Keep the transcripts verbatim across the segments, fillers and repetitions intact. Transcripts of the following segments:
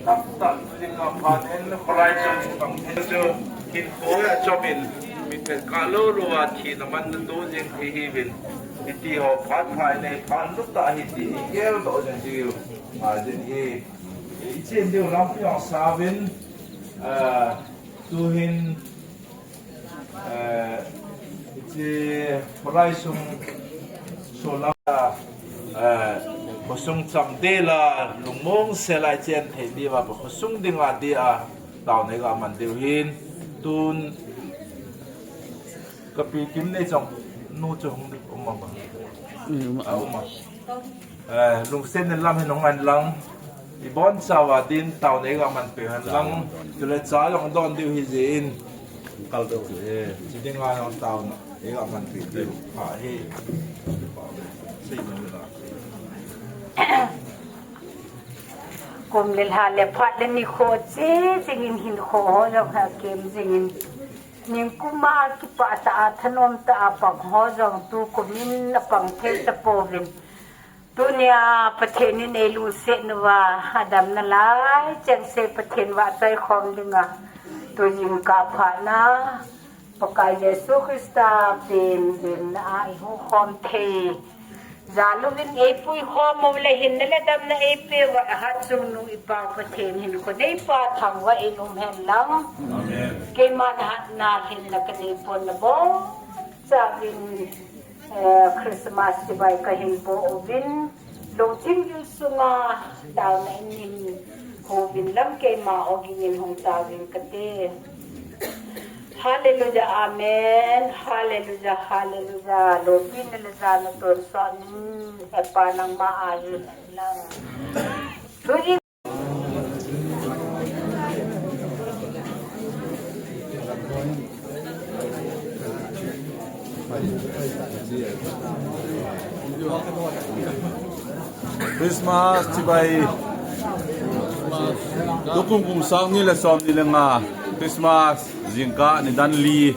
Tamtah ding a phat in, Kholai chun bang hin chu, hinkho a chom in, mi phet kah lou lou a thina man na tu jing thei hiuvin, hiti ho phat phai nei phat lut ta hi ti hi gel doh jing diu, ngai jing hi. I chen diu lampi jong sauvin, ah, tu hin Eh, hiche Kholai sung solam, eh, khosung cham dela lungmong sela i chen thei diuva, khosung dinga dia taona iga man diu hin, tun kapi Kimnei chang nu chu hung ding um am? Um a. A, um a. Eh, lungset in lam hin hung hen lang. I bonchauva din taona iga manpeh hen lang. Chule cha jong don diu hi jeh in. Kal diu. Eh, chi dinga jong taona iga manpeh diu. Ha, hi. Sei nom la. Kum le lha le phat le nikho che jingin hinkho ho jong ha kem jingin. Ningkuma kipah tah a thanom tah a pang ho jong tukum in apang thei tapouvin. Tunia Pathen in eilungset nauva, adamna lai chengse Pathen vahchoi khom dinga, tu jingkah phatna, Pakai Jesu Christa pen, penna a ihukhom thei. Jal uvin eipui khom u le hinna le damna eipeuva, ahat chungnung ipa Pathen hinkho neipa thangvah in um hen lang. Amen. Keiman hatna hinna kaneipon nabon chauvin, eh, Christmas chibai kahin bol uvin, lungthim gil sunga taona in hung uvin lang keima ogin in hung taovin kate. Hallelujah, amen. Hallelujah, hallelujah. Lopina le jana tonsot in, Hepa nangma ahi lang. Tuji Christmas chibai. Tukum kum sang ni le som ni le nga Christmas jingkah nidan li.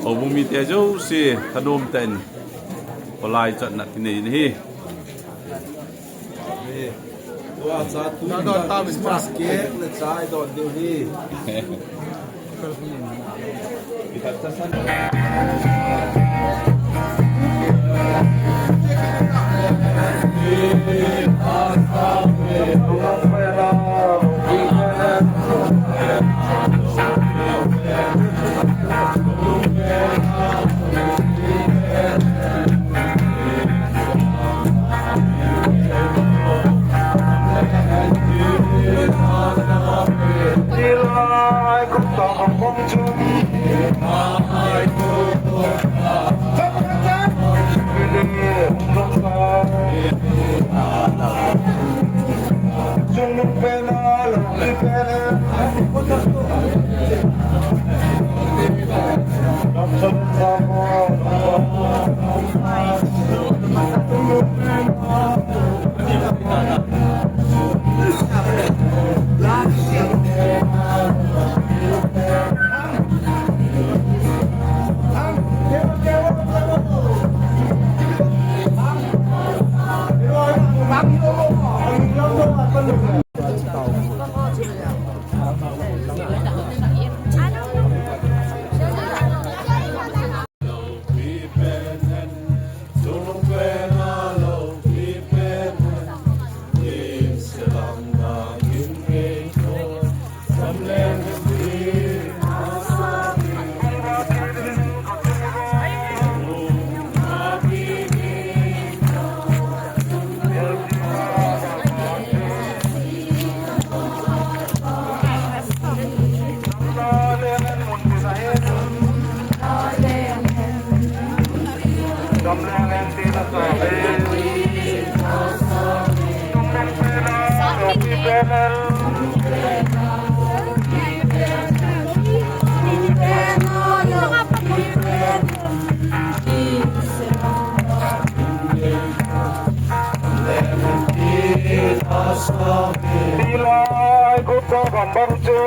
Houbung mite jouse thanom tah in kholai chatna kinei in ahi. Tua cha tu Christmas cake le cha i don diu hi. Tilai gupta gambang chun. Tilai gupta gambang chun.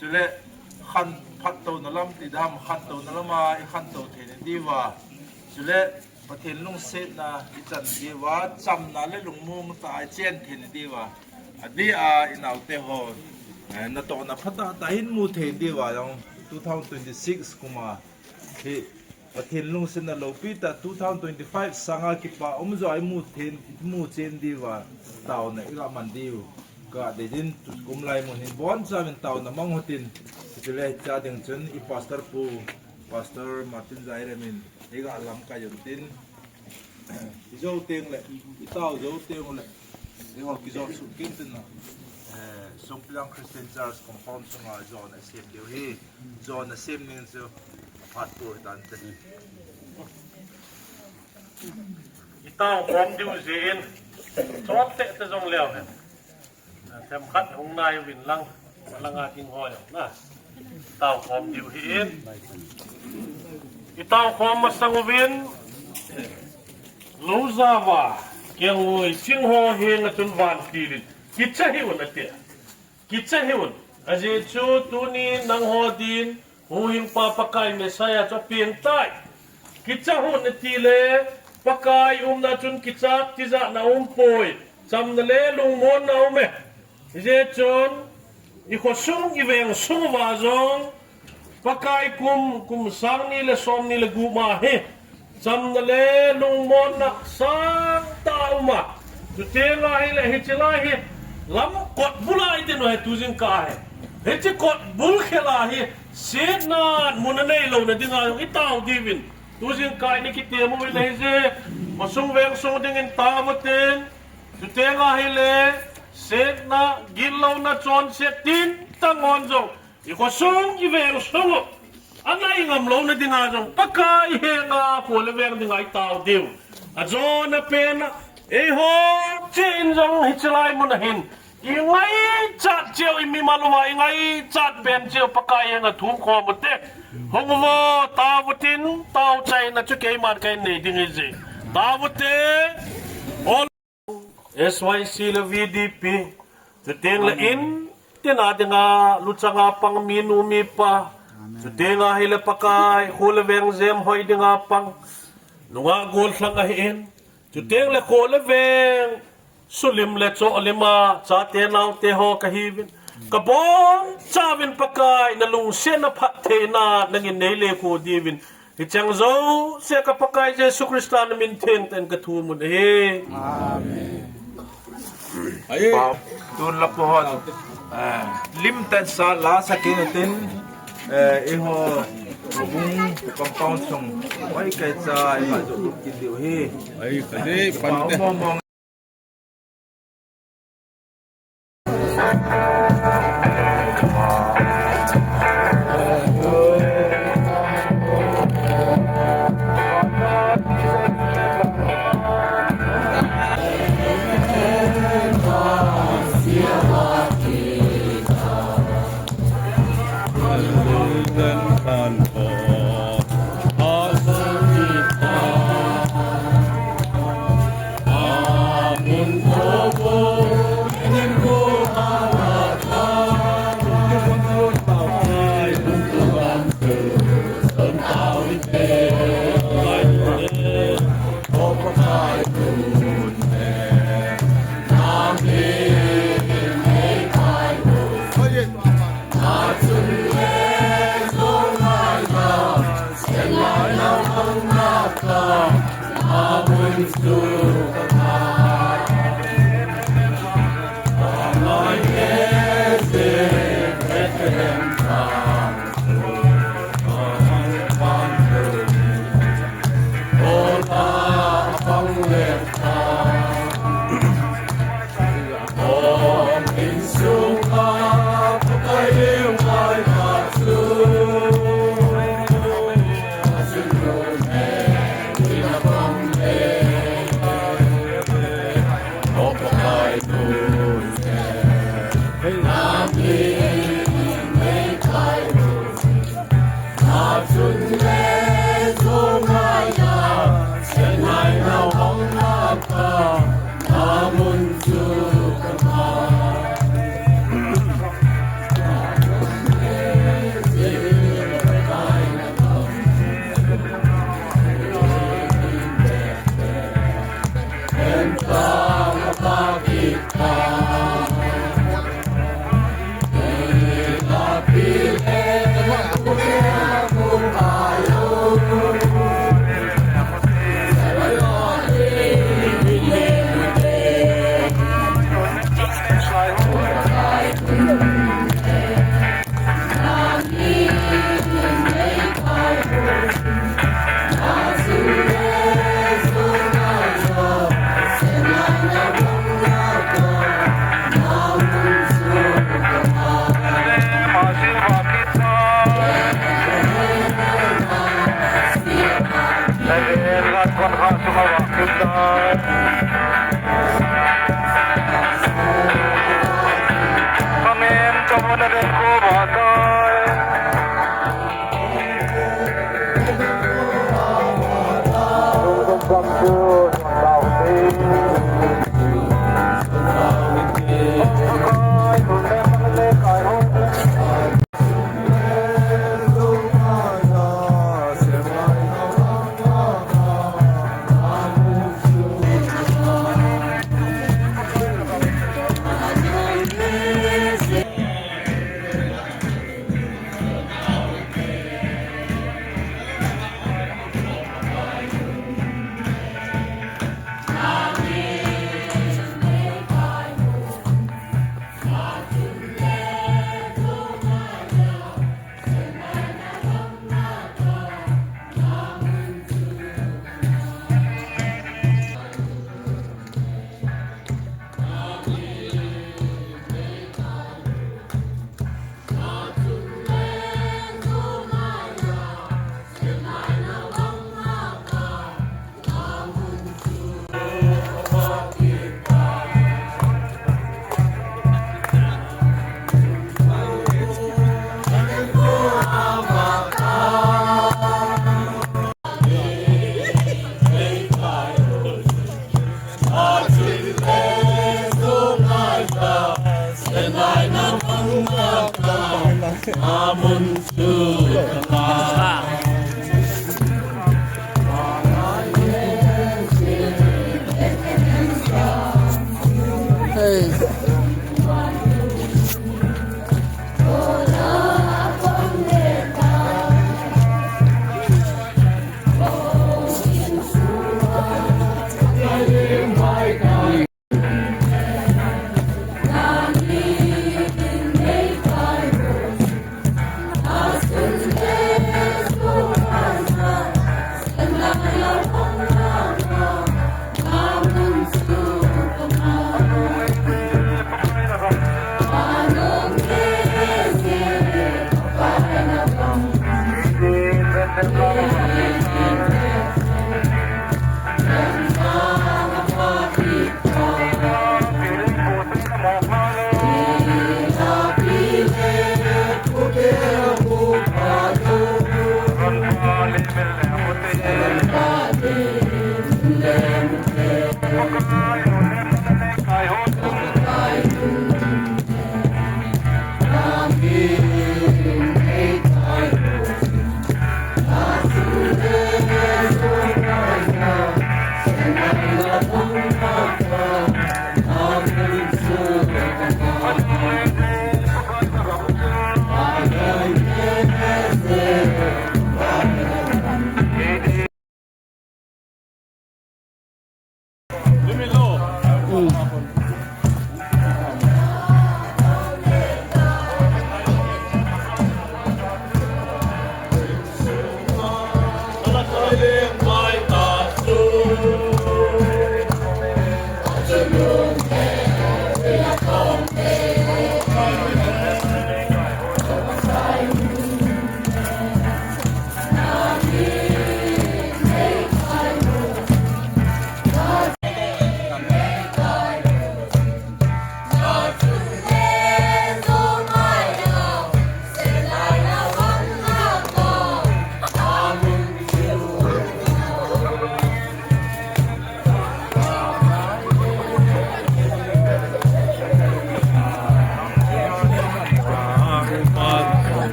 Chule khan phattouna lam ti dam, khantouna lama i khantou thei na diuva. Chule Pathen lungsetna i chan diuva, chamna le lungmong tah a i chen thei na diuva. Adeh a i naote ho, eh, natohna phatah tah hin mu thei diuva jong two thousand twenty-six kum a hi Pathen lungsetna loupi tah two thousand twenty-five sanga kipa um jo a i mu thei, i mu chen diuva taona i ga man diu. Ka dei din, kum lai mun hin bonchauvin taona mang utin, chule hiche ding chun i pastor pu, Pastor Martin Zairem in, i ga lamkai un tin, i jou teng le, i tao jou teng le, eiho kijot suh kit tin na. Eh, Songpilang Christian Church compound sunga jona sem diu hi, jona sem ning chu, aphat pu tan tin. I tao khom diu jeh in, chot teh tah jong leu hen. Themkhat hung nai uvin lang, langa ding ho jong na. Tao khom diu hi in. I tao khom masang uvin, lou ja uva, kengoi ching ho henga chun vantil in kicha hih un ati. Kicha hih un. Ajeh chu tuni nangho din, Huhhingpa Pakai Messiah chu apeng tai. Kicha hih un ati le, Pakai umna chun kichat tijatna aumpoi. Chamna le lungmonna aume. Hijeh chun, i khosung i vengsung uva jong, Pakai kum, kum sang ni le som ni le gup ma hi. Chamna le lungmonna sangtah a um a. Chuteng ahile hiche lai hi. Lam kot bul a i tin u hi tu jingkah hi. Hiche kot bul khel a hi. Setna mun a neilou na dinga jong i tao diuvin. Tu jingkah i ni kitem uvin ahije. Khosung vengsung dingin tao utin. Chuteng ahile. Setna gitlouna chonset tin tah ngon jong. I khosung, i vengsung u. Ana i ngam louna dinga jong, Pakai henga kho le veng dinga i tao diu. Ajona pen a, eiho cheh in jong hiche lai mun a hin. I ngaichat cheh u i mimal uva, i ngaichat pen cheh u Pakai henga thum khom u te. Hung uvo, tao utin, tao chaina chu keiman kahin nei ding ahije. Tao u te, ol S Y C le V D P, chuteng le in, tina dinga, luchanga pang minu mipa, chuteng ahile Pakai, kho le veng jem hoi dinga pang, nungah gollhang ahin, chuteng le kho le veng, sulim le cholim a, chate naote ho kahiuvin, kabonchauvin Pakai, na lungsetna phattheina, nangin nei lekhu diuvin, Hicheng jouse ka Pakai Jesu Christa na min theng tah in ka thum un ahi. Amen. Ahi. Tun la pohon. Ah, lim tah in sa la sa kit in tin. Eh, eiho bung compound sung. Oi, kei cha, i ma jo tu kit diu ahi. Ahi, ka dei, pan te.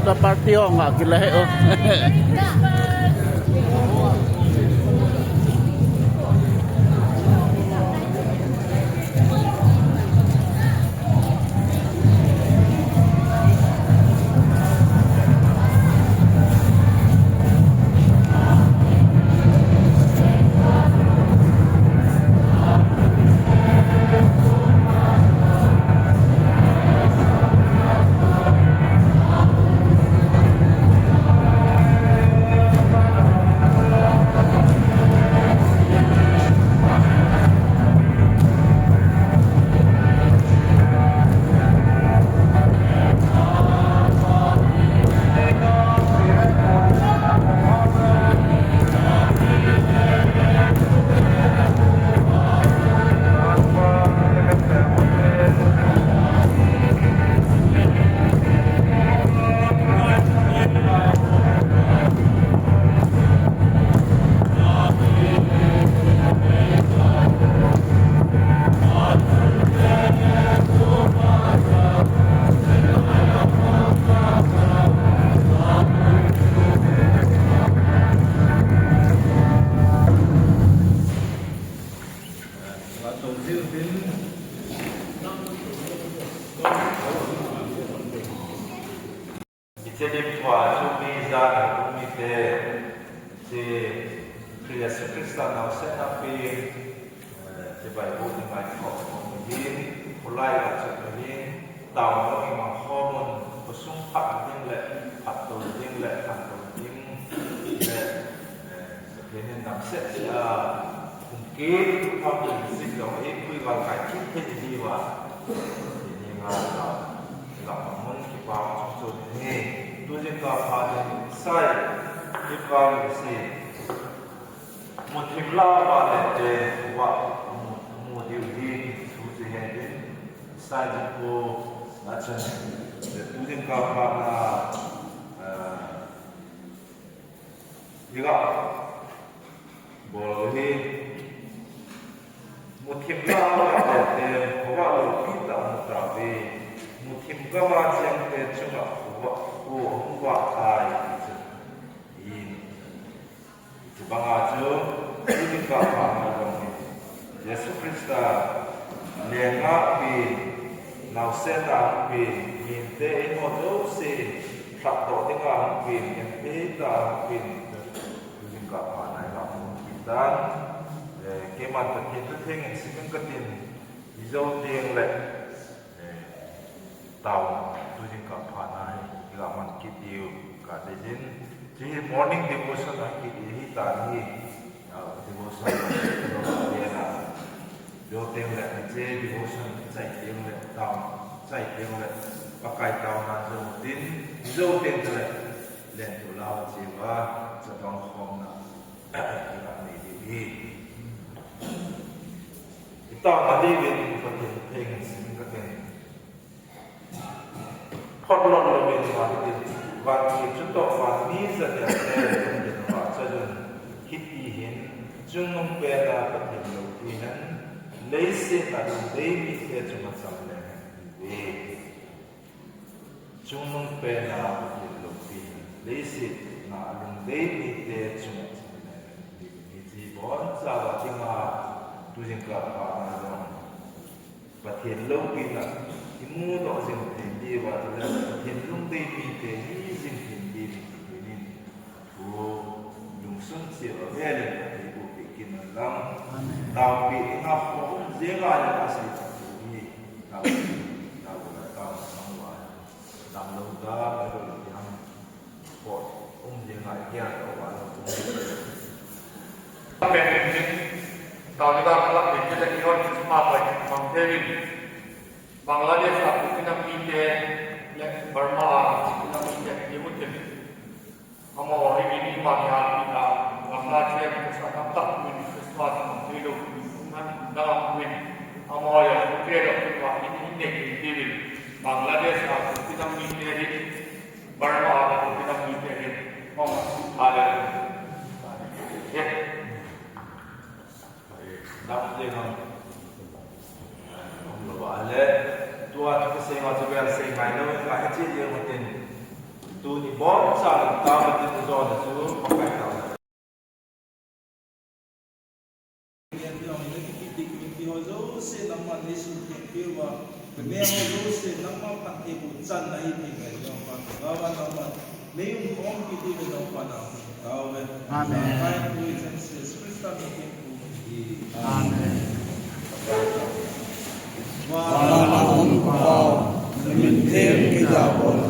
Ka party ho nga kila he o. Hiche lim thua chu mi jan a um mite, hiche Jesu Christa naosen a pen, eh, hiche Bible i ngai khom khom hin, khulai a chu hin, taona i mang khom un, khosung phat ding le, phatto ding le, khantou ding le, eh, Pathen in damsel sel a, hung kit, hung kit jing jong, eipui val kai kit thei ding uva. Pathen henga, lam a mun kipa chungchon in, tu jingkah phat in, sai, kipa in sei. Muthim lah a vale te, va, mu, mu diu hi, thu chu he din, sai ding ko, na chan, tu jingkah phat na, ah, Higa bol hi muthim gam a te, khovah loupi tah mu tauve. Muthim gam a cheng te chunga khovah, kho hung vah tai, ti chu. Hi, hiche banga chu, tu jingkah phat na jong hi. Jesu Christa lenga pen, naosen a pen, mihemte eiho jouse lhatdoh dinga hung pen, genthei tah a hung pen, tu jingkah phat na hi vang hung kit tan, eh, keiman Pathen thu theng in sim ing katin, hijou teng le, eh, Tao, tu jingkah phat na hi, iga man kit diu, ka dei jin. Hiche hi morning devotion a kit hi tan hi, ah, devotion a kit hi na. Jou teng le, hiche devotion chai teng le, tao, chai teng le, Pakai taona jou tin, jou teng le, lentoh lau cheh uva, chabang khomna, iga nei diu hi. Itaona diuvin, Pathen thu theng in sim katin. Phot lon louvin vang tin, vang tin chutoh vang mi jat nia te, tin vang chajun, hiti hin, chungnung pena Pathen loupi hen, leiset a lungdei mite chunga cham leng hen, ti ve. Chungnung pena Pathen loupi hen, leiset a lungdei mite chunga cham leng hen, ti ve. Hiche bonchauva dinga, tu jingkah phat na jong. Pathen loupina imu doh jing thei diuva, chule Pathen lungdei mite hi jing thei diuvin, thu lungsun cheh uva velin Pathen in eiboh peh kit hen lang. Amen. Taopeh dinga khom um jing a le asei tah thu hi, taopeh, taopeh la taopeh mang uva. Damlou ta, Bible ti ham. Pot, um jing a, i gel tah uva lou. Pen in, taona dan khat pen in, i hon Christmas lai mang thei uvin. Bangladesh a Kuki nam mite, le Burma a Kuki nam mite, i mu tin. Amaho hi mi ni ma ni a, i na, gamla che, sa nam tak min Christmas mang thei lou, um han, na lam min. Amaho ya, Kuki lo, wa, in, in ne, in, in, Bangladesh a Kuki nam mite hi, Burma a Kuki nam mite hi, hung, hale. Dam le nam. Tua chu kasei ma chu vel sei ngai lou, ka he che jeng u tin. Tuni bom chan tao tin jona chu pakai tao. Ngen jong le kiti kiti ho jouse nangman neisun theng peh uva. Kaneo ho jouse nangman phattheiboh channa hithei ngai jong pa. Baba nangman neium khom kiti le jong pa nang tao ve. Amen. Pai tu Jesus Christ nangma thengpu hi. Amen. Vana um Pau, namin theng keiya bol